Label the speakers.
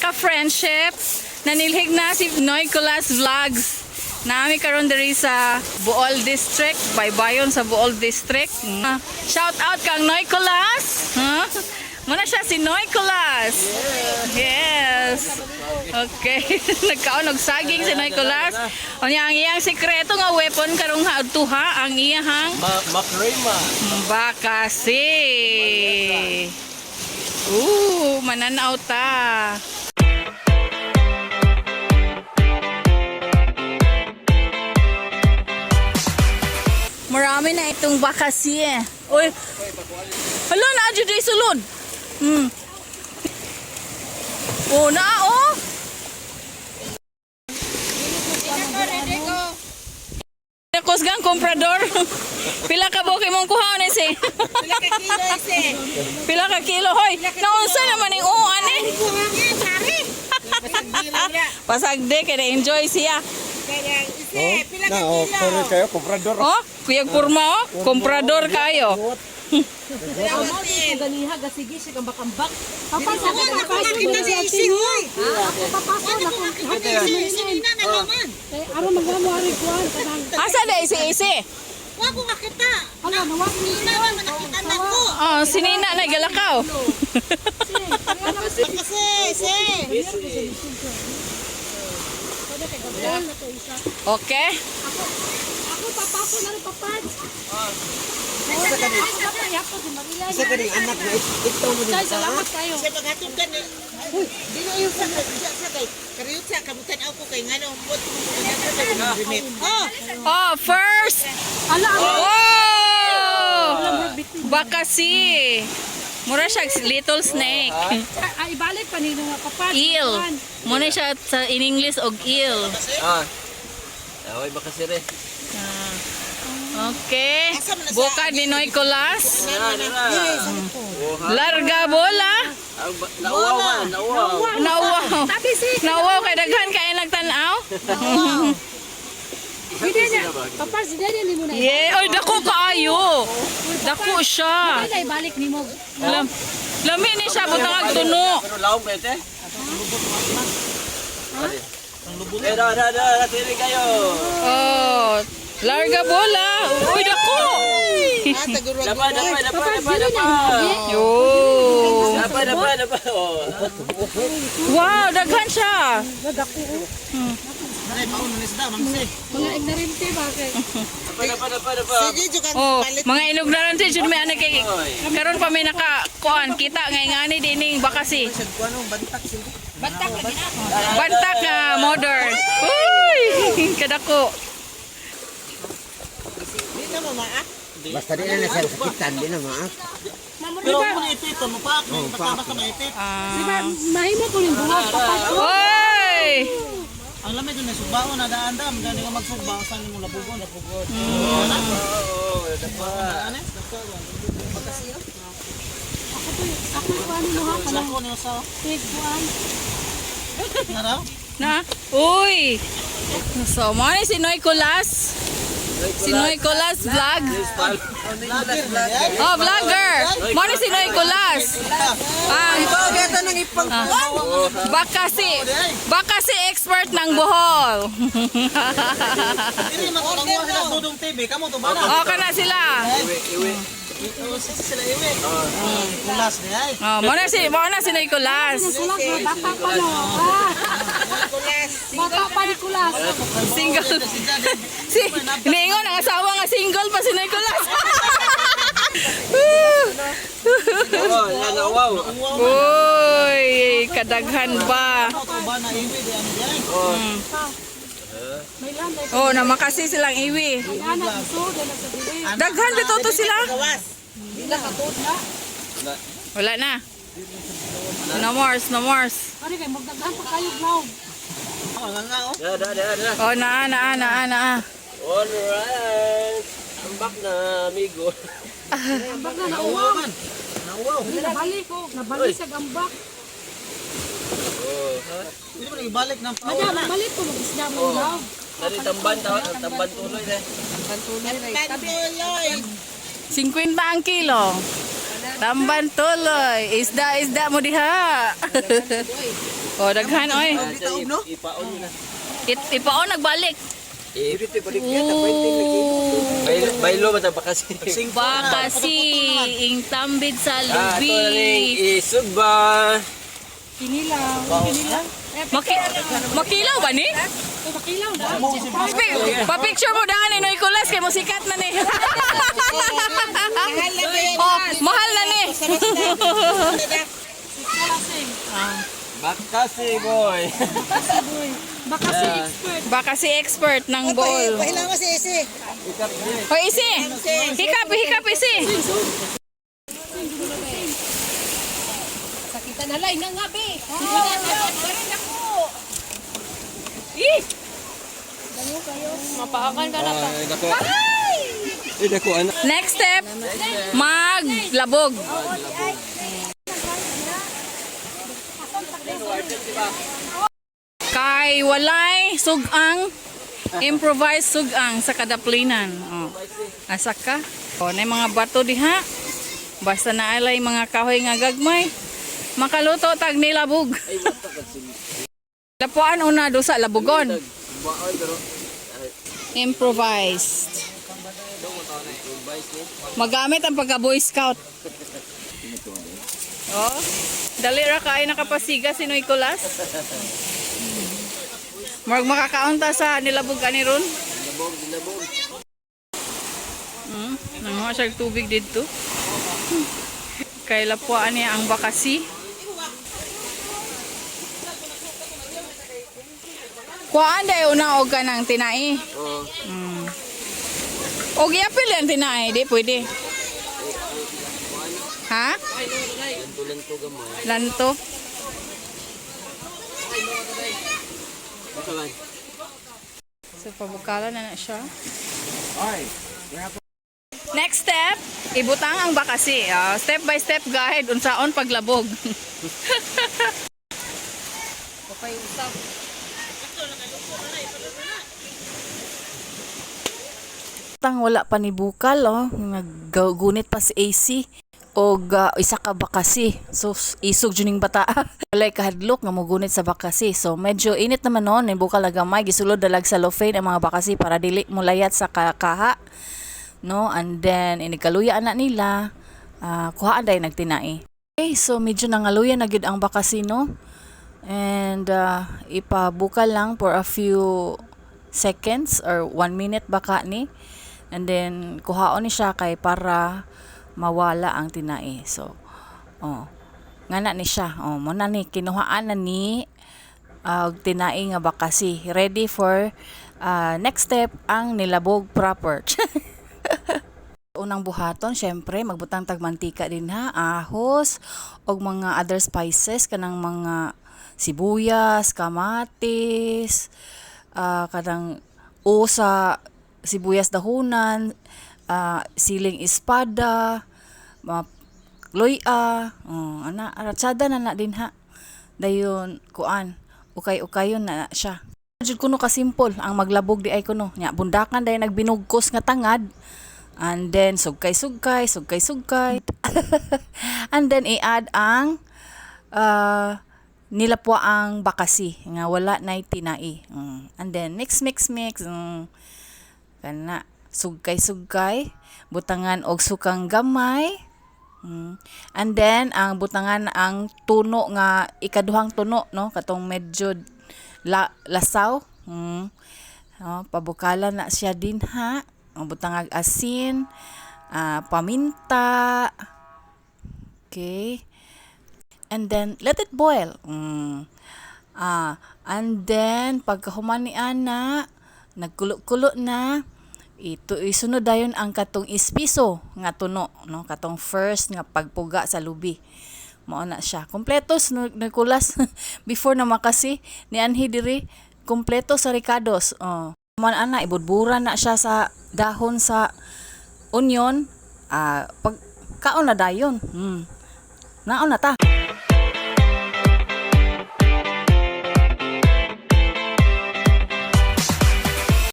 Speaker 1: Ka-friendship. Nanilhig na si Nicolas Vlogs. Nami karon diri sa Bool District, baybayon sa Bool District. Shout out kang Nicolas. Huh? Muna siya si Nicolas. Yes. Okay. Nagkaon og saging si Nicolas. Unya ang iyang sikreto nga weapon karong tuha ang iyahang
Speaker 2: Makrema.
Speaker 1: Bakasi. Ooh, mananaw ta. Marami na itong bakasi eh. Uy. Hala na adyo day sulod. Oh, na oh. Kusgang komprador. Pila ka buok imong kuhaon eh si?
Speaker 3: Pila ka kilo ise.
Speaker 1: Pila ka kilo hoy. Naunsa naman ning uan eh. Pasagde kay na-enjoy siya.
Speaker 3: Kaya ise, pila ka
Speaker 4: Na, oh,
Speaker 3: kilo.
Speaker 4: sorry kayo, komprador.
Speaker 1: Oh, kuyag purma oh, komprador kayo.
Speaker 3: Pila
Speaker 5: Ganiha, gasige siya kambak-ambak. Papasok
Speaker 3: Wala
Speaker 5: na
Speaker 3: ko makita si ise hoy.
Speaker 5: Papasok
Speaker 3: Wala
Speaker 5: na
Speaker 3: ko makita si ise. Sinina na naman.
Speaker 5: Kay aron magamo ari kuan kanang
Speaker 1: Asa da isi-isi?
Speaker 3: Wa ko makita.
Speaker 5: ala nawag ni
Speaker 3: Nina man nakita na ko.
Speaker 1: Oh, sinina na galakaw.
Speaker 3: Kasi ise.
Speaker 1: Okay.
Speaker 5: Ako papasok na rin papad.
Speaker 4: Isa ka rin anak na ito mo din
Speaker 5: Kay salamat kayo.
Speaker 3: Siya maghatod ka ni. Uy, di na yung sa sa kay kariyot sa kamutan ako kay ngano mo remit. Oh,
Speaker 1: Oh, first.
Speaker 5: Ala ala.
Speaker 1: Oh! Bakasi. Mura siya little snake.
Speaker 5: Ay ibalik pa nino nga papad.
Speaker 1: Eel. Muna siya sa in English og eel.
Speaker 2: Ah. Away baka sire.
Speaker 1: Okay. Buka ni Nicolas.
Speaker 2: Na, na, na.
Speaker 1: Larga bola.
Speaker 2: Nauwaw man, nauwaw.
Speaker 1: Nauwaw.
Speaker 5: Tabi si.
Speaker 1: Nauwaw kay daghan kay nagtan-aw.
Speaker 5: Hindi na. Papad si dili nimo na.
Speaker 1: Yeah, oy dako kaayo. Dako siya.
Speaker 5: Ay ibalik nimo.
Speaker 1: Lam lami ni siya butang ag tuno.
Speaker 2: Pero lawom ba ite? Eh, da, da, da, da, tili kayo.
Speaker 1: Oh, larga bola. Uy dako.
Speaker 3: ah, tagurag.
Speaker 2: Dapa, dapa, dapa,
Speaker 5: Papad
Speaker 2: dapa,
Speaker 5: dili na
Speaker 2: dapa.
Speaker 5: ibalik.
Speaker 1: Yo.
Speaker 2: Dapa, dapa, dapa. Oh.
Speaker 1: Wow, daghan siya.
Speaker 5: Mga ignorante ba kay.
Speaker 2: Dapa, dapa, dapa, dapa.
Speaker 3: Sige, juga
Speaker 1: Oh,
Speaker 3: palit.
Speaker 1: mga inugnaran jud may anak kay karon pa may naka kuan kita ngay ngani dining bakasi. Bantak nga modern. Uy, kadako.
Speaker 3: Di na mo maa.
Speaker 4: Basta di na siya sakitan, di na maak.
Speaker 3: Pero kung ipit, mo pa, basta maipit.
Speaker 5: Di ba mahimo ko ning buhat papad.
Speaker 1: Oy!
Speaker 3: Ang lamig dun na sugbao na daan dam, gani ka magsugba sa nimo labugon, labugon.
Speaker 2: Oo, dapa.
Speaker 5: Ako to ako kuan nimo ha kanang
Speaker 3: Ako niyo sa
Speaker 5: tig kuan.
Speaker 3: naraw.
Speaker 1: Na? Uy! So, mo ni si Nicolas. Si Nicolas vlog. Oh, vlogger. Mo ni si Nicolas. Ang
Speaker 3: Bagay nang ipang
Speaker 1: baka si expert ng Bohol.
Speaker 3: Dili makuha sila Dudong TV, kamo to ba na?
Speaker 1: Okay na sila.
Speaker 2: Iwi, iwi.
Speaker 3: Sila iwi. Kulas ni ay.
Speaker 1: Oh, mo na si Nicolas.
Speaker 5: Kulas nga bata pa no. Ah. Bata pa ni Kulas.
Speaker 1: Single. Si niingon ang asawa nga single pa si Nicolas.
Speaker 2: Oh, yan, nauwaw.
Speaker 1: Uy, kadaghan ba?
Speaker 3: To ba na iwi di ano di ay.
Speaker 5: May landay
Speaker 1: Oh, namakasi silang iwi.
Speaker 5: may anak gusto na sa dili.
Speaker 1: Daghan bitaw to sila.
Speaker 3: Gawas.
Speaker 1: Wala na. No more, no more.
Speaker 5: Ari kay magdaghan pa kayo vlog.
Speaker 3: Nga nga oh.
Speaker 2: Da, da, da, da.
Speaker 1: Oh, naa, naa, naa, naa.
Speaker 2: Alright. Ambak na, amigo.
Speaker 5: Ambak na nauwaw.
Speaker 3: Nauwaw.
Speaker 5: Di nabalik ko, nabalik sa gambak.
Speaker 2: Oh, ha?
Speaker 3: Hindi mo ibalik ng
Speaker 5: Ada nabalik ko magisda mo vlog.
Speaker 2: Dali, tamban, tamban tuloy na.
Speaker 3: Pantuloy.
Speaker 1: 50 ang kilo. Tamban tuloy. Isda, isda mo diha. Oh, daghan oy.
Speaker 2: No? Ipaon na.
Speaker 1: Ipaon nagbalik.
Speaker 2: Baylo, baylo ba ta kasi?
Speaker 1: Baka si ing tambid sa
Speaker 2: Ah, ito na rin
Speaker 1: lubi.
Speaker 2: isugba.
Speaker 5: Kinilaw. Kinilaw.
Speaker 1: Makilaw ba ni?
Speaker 5: Oh, makilaw na.
Speaker 1: Pa-picture mo daan ni Nicolas kay musikat na ni.
Speaker 3: Mahal na ba yan?
Speaker 1: Oh, mahal na ni.
Speaker 2: Bakasi boy.
Speaker 5: Baka si expert.
Speaker 1: Baka si expert ng bowl.
Speaker 3: Pahilang mo si Isi.
Speaker 1: Hoy, isi. Hikap, hikap, isi.
Speaker 5: Sakitan na lang nga be.
Speaker 1: Ih!
Speaker 5: Mapaakan ka na pa.
Speaker 2: Ay, dako. Ay, dako anak.
Speaker 1: Next step, maglabog. Kay walay sugang, improvise sugang sa kadaplinan. Oh. Asa ka? Oh, na mga bato diha. Basta na alay mga kahoy nga gagmay. Makaluto tag nilabog. Lapuan una do sa labugon. Improvised. Magamit ang pagka Boy Scout. Oh, dali ra kay nakapasiga si Nicolas. Murag makakaunta sa nilabog ani ron.
Speaker 2: Labog, labog.
Speaker 1: Nanguha siya og tubig didto. Kay lapuan niya ang bakasi. Kuhaan dayo una og kanang tinai.
Speaker 2: Oo.
Speaker 1: Og iapil ang tinai, di pwede. Ha?
Speaker 2: Lanto-lanto gamay.
Speaker 1: Lanto.
Speaker 2: Ito man.
Speaker 1: So, pabukala na na siya. Next step, ibutang ang bakasi. Ah, step by step guide unsaon paglabog. Tang wala pa ni bukal oh, naggunit pa si AC og isa ka bakasi. So isog jud ning bata. Walay kahadlok nga mogunit sa bakasi. So medyo init naman noon ni bukal na gamay gisulod dalag sa cellophane ang mga bakasi para dili molayat sa kaha. No, and then inikaluya na nila, kuhaan dahil nagtinai. Okay, so medyo nangaluya na gyud ang bakasi, no? And ipabukal lang for a few seconds or 1 minute baka ni. And then kuhaon ni siya kay para mawala ang tinai. So, oh, ngana ni siya. Oh, mo na ni kinuhaan na ni tinai nga bakasi. Ready for next step, ang nilabog proper. Unang buhaton, syempre, magbutang tag mantika din ha, ahos, og mga other spices, kanang mga sibuyas, kamatis, kanang o sa sibuyas dahunan, siling espada, mga loya, oh, ana, aratsada na na din ha. Dayon, kuan, ukay-ukayon na na siya. Jud kuno ka simple ang maglabog di ay kuno. Nya bundakan dayon nagbinugkos nga tangad. And then sugkay-sugkay, sugkay-sugkay. And then i-add ang nilapwa ang bakasi nga wala nay tinai. And then mix, mix, mix. Kana sugkay-sugkay, butangan og sukang gamay. And then ang butangan ang tuno nga ikaduhang tuno, no, katong medyo lasaw. Oh, pabukalan na siya din ha. Ang butangag asin, paminta. Okay. And then let it boil. And then pagkahuman ni ana, nagkulo-kulo na, ito isunod dayon ang katong ispiso nga tuno, no, katong first nga pagpuga sa lubi. Mao na siya. Kompleto Nicolas before na makasi ni anhi diri kompleto sa rekados. Oh. Man ana ibudburan na siya sa dahon sa onion, pag kaon na dayon. Naon na ta.